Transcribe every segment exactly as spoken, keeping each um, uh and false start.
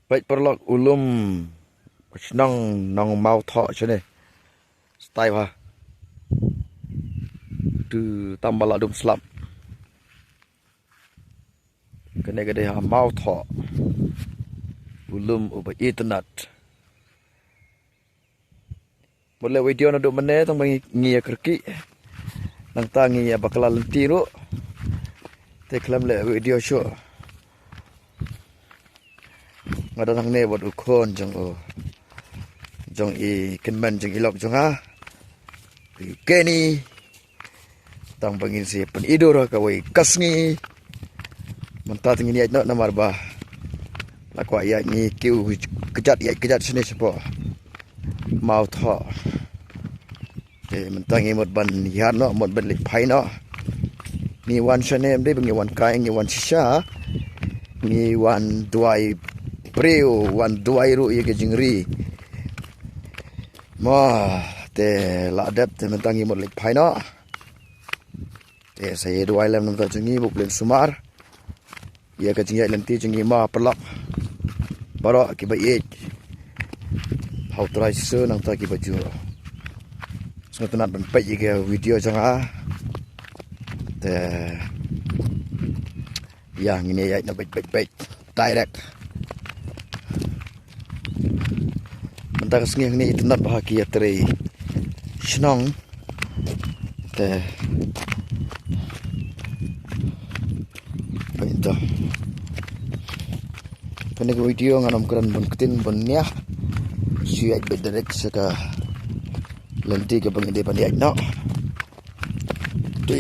Peit paralok u lum shnong Nongmawthoh shane. Stai bha. Tu tam ba la dum slap. Kane ka dei ha Mawthoh. U lum uba itynnad. Mut leh video naduh mynne tang ba ngi, ngi ïa kyrkieh. Nangta ngi ïa bakla lynti ruh. Te khlem leh video shuh. Nga don hangne bad u khun jong u, jong i kynmen jong i lok jong nga, u Kenny. Tang ba ngin sa pyni dur ha kawei ka sngi. Mynta te ngin ïaid noh namar ba la kwah ïaid ngi kiew kjat ïaid kjat shane shapoh Mawthoh. Te mynta ngi mut ban ïaid noh, mut ban leit phai noh. Ngi wan shane ym dei ba ngi wan kai, ngi wan shisha. Ngi wan duwai briew, wan duwai ruh ïa ka jingri. Mo, te la dep te mynta ngi mut leit phai noh. Te sa ïa duwai lem nangta jong ngi, ba U Blei un sumar ïa ka jingïaid lynti jong ngi mo paralok baroh kiba ïeit ha U Trai Jisu nangta kiba ju. Sngewtynnad ban peit ïa ka video jong nga. Te ïa ngin ïaid na beit beit beit direct. Mynta ka sngi hangne itynnad bha ki ïatrei shnong. Te mynta kane ka video ngan ym kren ban ktien ban niah. Shu ïaid beit direct sha ka lynti kaba ngi dei ban ïaid noh. Te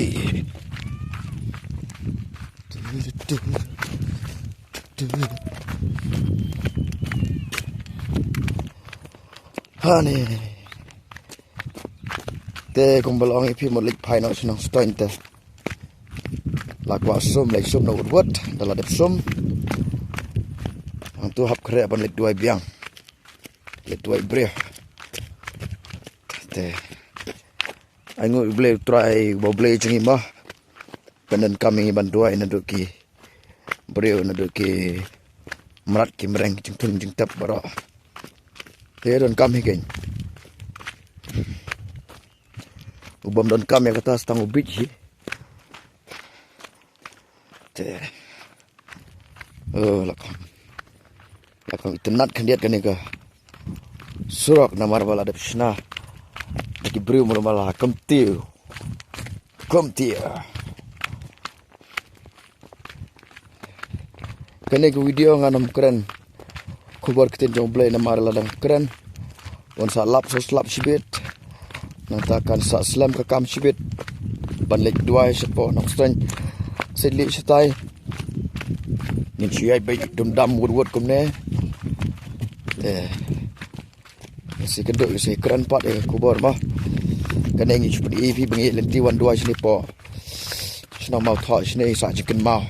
Hane. Te kumba la ong ïa phi mut leit phai noh shnong Stoin te la kwah sum, leit sum na wut wut, da la dep sum. Hangtu hap khreh ban leit duwai biang, leit duwai briew. Te ai nguh U Blei U Trai uba U Blei jong ngi mo. Pyndonkam ïa ngi ban duwai naduh ki briew, naduh ki mrad ki mreng, ki jingthung jingtep baroh. Te donkam hi keiñ. U bym donkam ïa kata sa tang u bit hi. Te, oh, la kham, la kham itynnad khyndiat kane ka surok namar ba la dep shna da ki briew mano mala kumtiew. Kumtiew. Kane ka video ngan ym kren khubor ktien jong U Blei namar la dang kren, wan sa lap sa slap shibit. Nangta kan sa slem ka kam shibit ban leit duwai shapoh Nongstoiñ, Sitlieh shatai. Ngin shu ïaid beit dum dam wut wut kumne. Eh. Sa kynduh sa kren pat ïa ka khubor mo. Kane ngi shu pyni ïa phi ba ngi lynti wan duwai shane poh shnong Mawthoh shane, sa jingkynmaw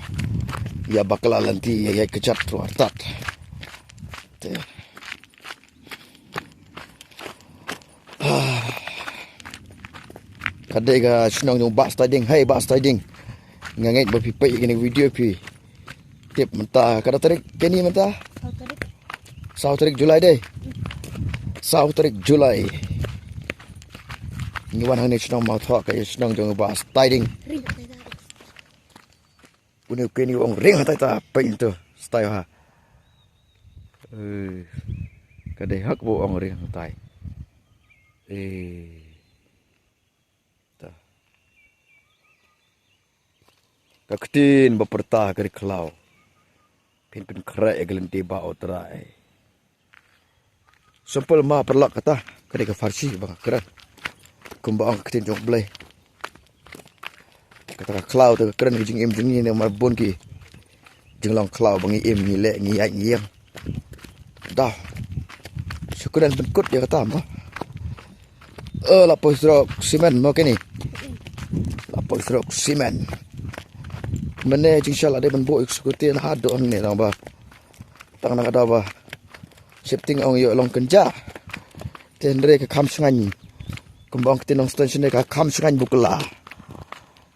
ïa bakla lynti, ïa ïaid kjat ruh artat. Te ka dei ka shnong jong Bah Stading. Hei Bah Stading, nga ngeit ba phi peit ïa kane ka video phi tip mynta ka da tarik kane mynta. Saw tarik July dei. Saw tarik July. Ngi wan hangne shnong Mawthoh, ka shnong jong Bah Stading. Une u Kenny u ong ring hatai ta, peit to, stai ha. Eh, ka dei hak ba u ong ring hatai. Eh. Ta. Ka ktien ba pyrta ka dei khlaw. Phin pynkhreh ïa ka lynti ba U Trai. Simple ma paralok kata, ka dei ka pharshi ba nga kren. Kumba ong ka ktien jong U Blei. Kata ka khlaw te ka kren ka jingim jong ngi namar bun ki jinglong khlaw ba ngi im, ngi leh, ngi ïaid, ngi ïeng. Dah. Shu kren pynkut ïa kata mo. Eh, la poi surok simen mo kine. La poi surok simen. Mynne jingshai la dei ban buh ïa ka scooty na haduh hangne tang ba, tang na ka daw ba shifting ong ïoh long kynjah. Te hynrei ka kham shngaiñ. Kumba ong ka ktien Nongstoiñ shane, ka kham shngaiñ bakla.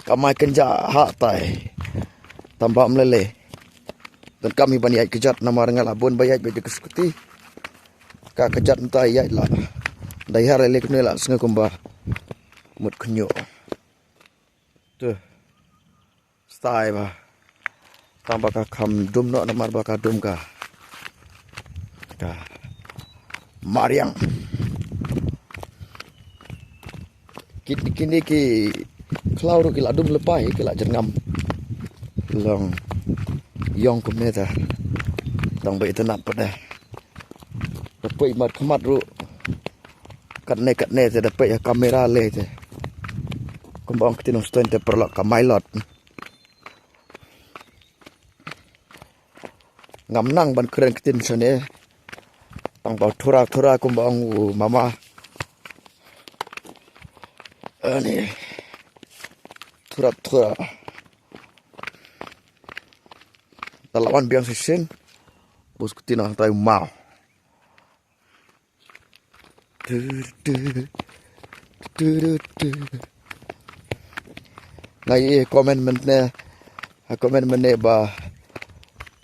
Ka mai kynjah hatai. Tang ba ym lei lei. Donkam hi ban ïaid kjat namar nga la bun ba ïaid beit ka skuti. Ka kjat mynta ïaid la. Dei ha re lek ne la sngew kumba mut khynñiuh. Tu. Stai ba. Tang ba ka kham dum noh namar ba ka dum ka. Ka. Mariang. Kit kini ki khlaw ruh ki la dum lepai ki la jyrngam. Long yong kumne ta. Tang ba ita nap pada. Da pei mat khmat ruh. Katne katne te da pei kamera le te. Kumba ong kti nongstoiñ te paralok ka mailot. Ngam nang ban kren kti shane. Tang ba thura thura kumba ong u mama. Ani. Thura thura. Da la wan biang shisien. Bus kti nang tai mau. Tu, tu, tu, tu, tu. Nga ïohi comment mynne, ha comment mynne ba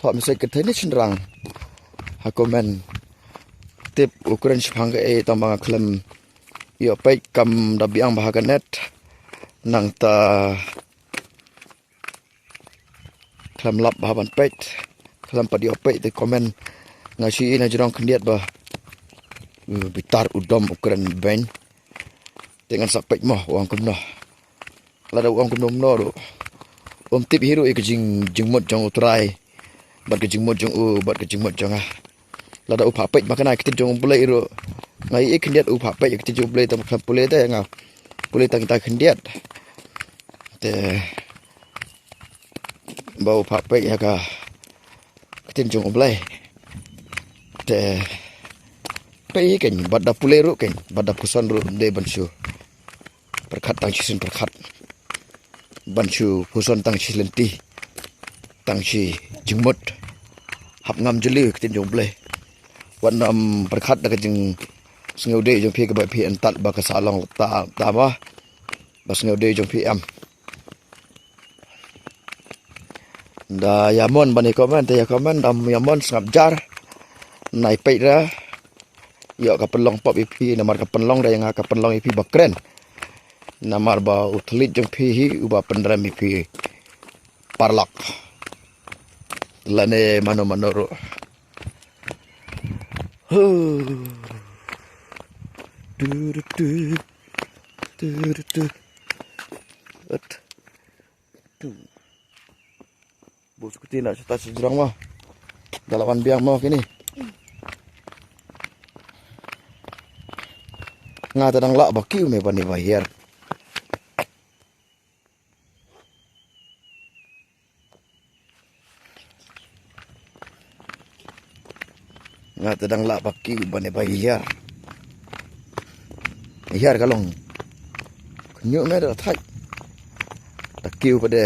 thoh message ka thani shynrang. Ha comment tip u kren shipang ka e tang ba nga khlem ïoh peit kam da biang ba ha ka net. Nangta khlem lap ba ban peit. Khlem pat ïoh peit te comment. Nga shu ïohi na jrong khyndiat ba. Uh, bitar u dom u kren beiñ. Te ngan sa peit mo u ong kumno. Lada u ong kumno kumno ruh. Um tip hi ruh ïa ka jing, jingmut jong u Trai. Bad ka jingmut jong u, bad ka jingmut jong nga. Lada u phah peit ma kane ka ktien jong u Blei ruh. Nga ïohi khyndiat u phah peit ïa ka ktien jong u Blei tang khlem pule te nga. Pule tang kita khyndiat. Te ba u phah peit ïa ka ktien jong u Blei. Te peit hi kein bad da pule ruh kein bad da pyrshang ruh de ban shu. Pyrkhat tang shisien pyrkhat. Ban shu pyrshang tang shi lynti. Tang shi jingmut. Hap ngam jylliew ïa ka ktien jong u Blei. Wat nym pyrkhat da ka jingsngewdei jong phi kaba phi entat ba ka sa long ta, ta ba. Ba sngewdei jong phi em. Da ïa mon ban ïa comment, te ïa comment, da ïa mon sngap jar. Nai peit ra. Ïoh ka pynlong pop ïa phi, namar ka pynlong da ïa nga ka pynlong ïa phi ba kren. Namar ba u thylliej jong phi hi, uba pynrem ïa phi. Paralok. Lane mano mano ruh. Huh. Du, du, du. Du, du, du. Ot. Tu. Bus kuti na shuta sejrong mo. Da la wan biang mo kini. Nga ta dang lah ba kiew me bani ba hiar. Nga ta dang lah ba kiew bani ba hiar. Hiar ka long. Khynñiuh me da thait. Da kiew pat de.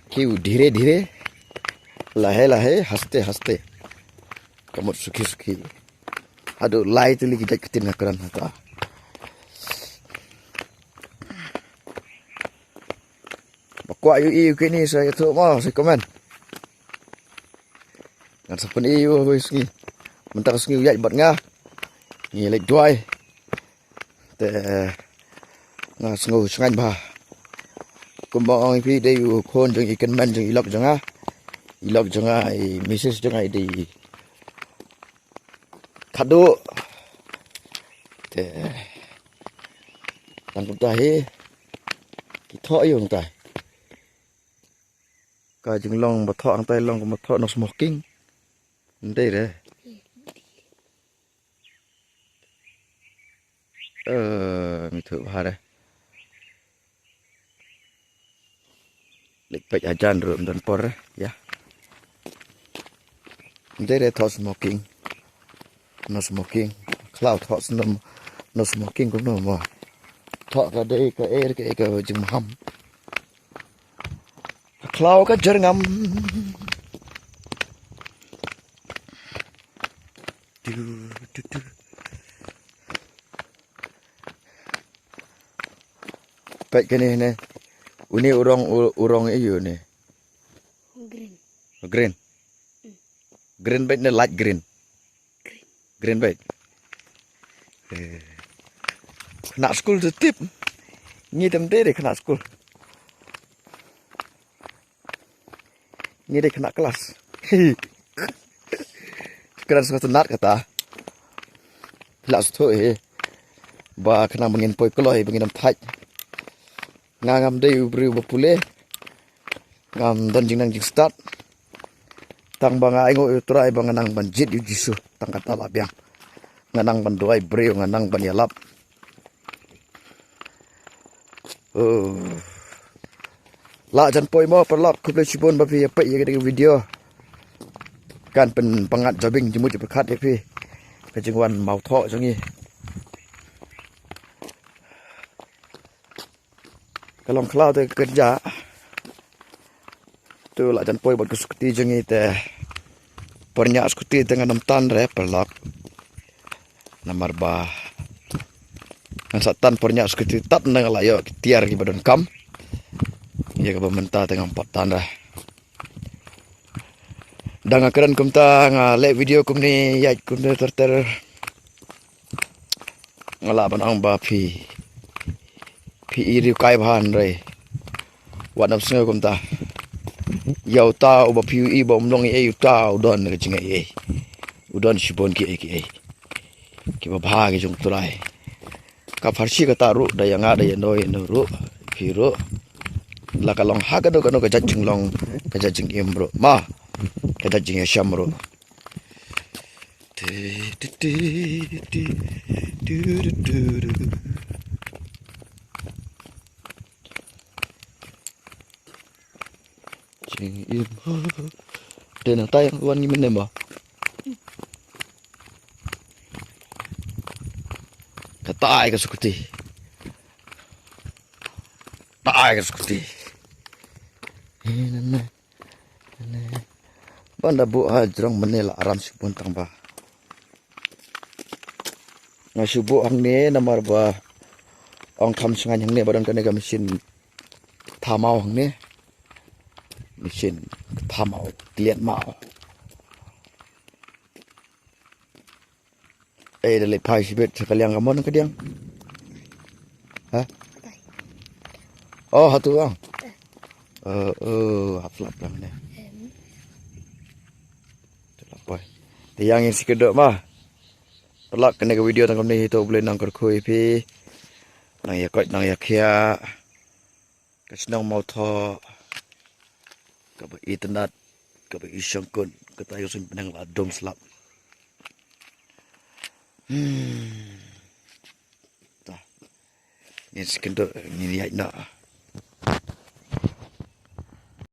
Kiew dhire dhire. Lahe lahe, haste haste. Ka mut sukhi sukhi. Haduh lai tylli ki jait ktien nga kren hata. Ba kwah ïohi ïa kine sa ïathuh mo sa comment. Ngan sa pyni ïa u sngi. Mynta ka sngi u ïaid bad nga. Ngi leit duwai. Te nga sngew shngaiñ bha. Kumba ong ïa phi dei u khun jong i kynmen jong i lok jong nga. I lok jong nga i misis jong nga i dei i khadduh. Te tang kumta hi ki thoh ïa u nangta. Ka jinglong ba thoh nangta long kumba thoh no smoking. Ndei re. Eh, mithu bha re. Leit peit hajan ruh ym don por re, ïa. Ndei re thoh smoking. No smoking. Khlaw thoh snom. No smoking kumno mo. Thoh ka dei ka er ka er ka jingmaham. Khlaw ka jyrngam. Tu, tu, tu. Peit kane ne. Une u rong, u, u rong ïa une. Green. Green. Green bad ne light green. Green bad. Eh. Khynnah skul te tip. Ngi te ym dei de khynnah skul. Ngi dei khynnah klas. Kren sngewtynnat kata. Lah sngewthuh hi. Ba khnang ba ngin poi kloi ba ngin ym thait. Nga ngam dei u briew ba pule. Ngam don jingnang jingstad. Tang ba nga ainguh ïa u Trai ba nga nang ban jied ïa u Jisu. Tang kata lah biang. Nga nang ban duwai briew, nga nang ban ïalap. Oh. Lah jan poi mo paralok, khublei shibun ba phi ïa peit ïa ka video. Kan pynbangat jabieng jingmut jingpyrkhat ïa phi. Ka jingwan mawthoh jong ngi. Ka long khlaw te ka kynja. Tu lah jan poi bad ka skuti jong ngi te. Por ñiah skuti te ngan ym tan re paralok. Namar ba ngan sa tan por ñiah skuti tad na nga la ïoh ki tiar kiba donkam. Ïa kaba mynta te ngam pat tan re. Da nga kren kumta nga leh video kumne ïaid kumne ter ter. Nga lah ban ong ba phi phi i riewkai bha hynrei wat nym sngew kumta. Ïa uta uba phi i ba um long ei ei uta u don ka jingaiei. U don shibun kiei kiei kiba bha ki jong u Trai. Ka pharshi kata ruh da ïa nga da ïa no ïa no ruh phi ruh. La ka long ha kano kano ka jait jinglong ka jait jingim ruh ma ka jait jingïashem ruh. Jingim. Te nang tai wan ngi mynne ba. Ka tai ka skuti. Tai ka skuti. Mynne. Mynne. Ban da buh ha jrong mynne la aram shibun tang ba. Nga shu buh hangne namar ba ong kham shngaiñ hangne ba don kane ka machine thamaw hangne. Machine thamaw, kliat maw. Eh, da leit phai shibit sha ka liang ka mon ka diang. Ha? Oh, hatu ang. Eh, eh, hap slap lang ne. Te la poi. Te ïa ngin sa kynduh ma. Paralok kane ka video tang kumne hi to, U Blei nang kyrkhu ïa phi. Nang ïa koit nang ïa khiah. Ka shnong Mawthoh kaba itynnat kaba ishongkun kata ïa u suiñ bneng la dum slap. Hmm. Ta. Ngin sa kynduh ngin ïaid noh.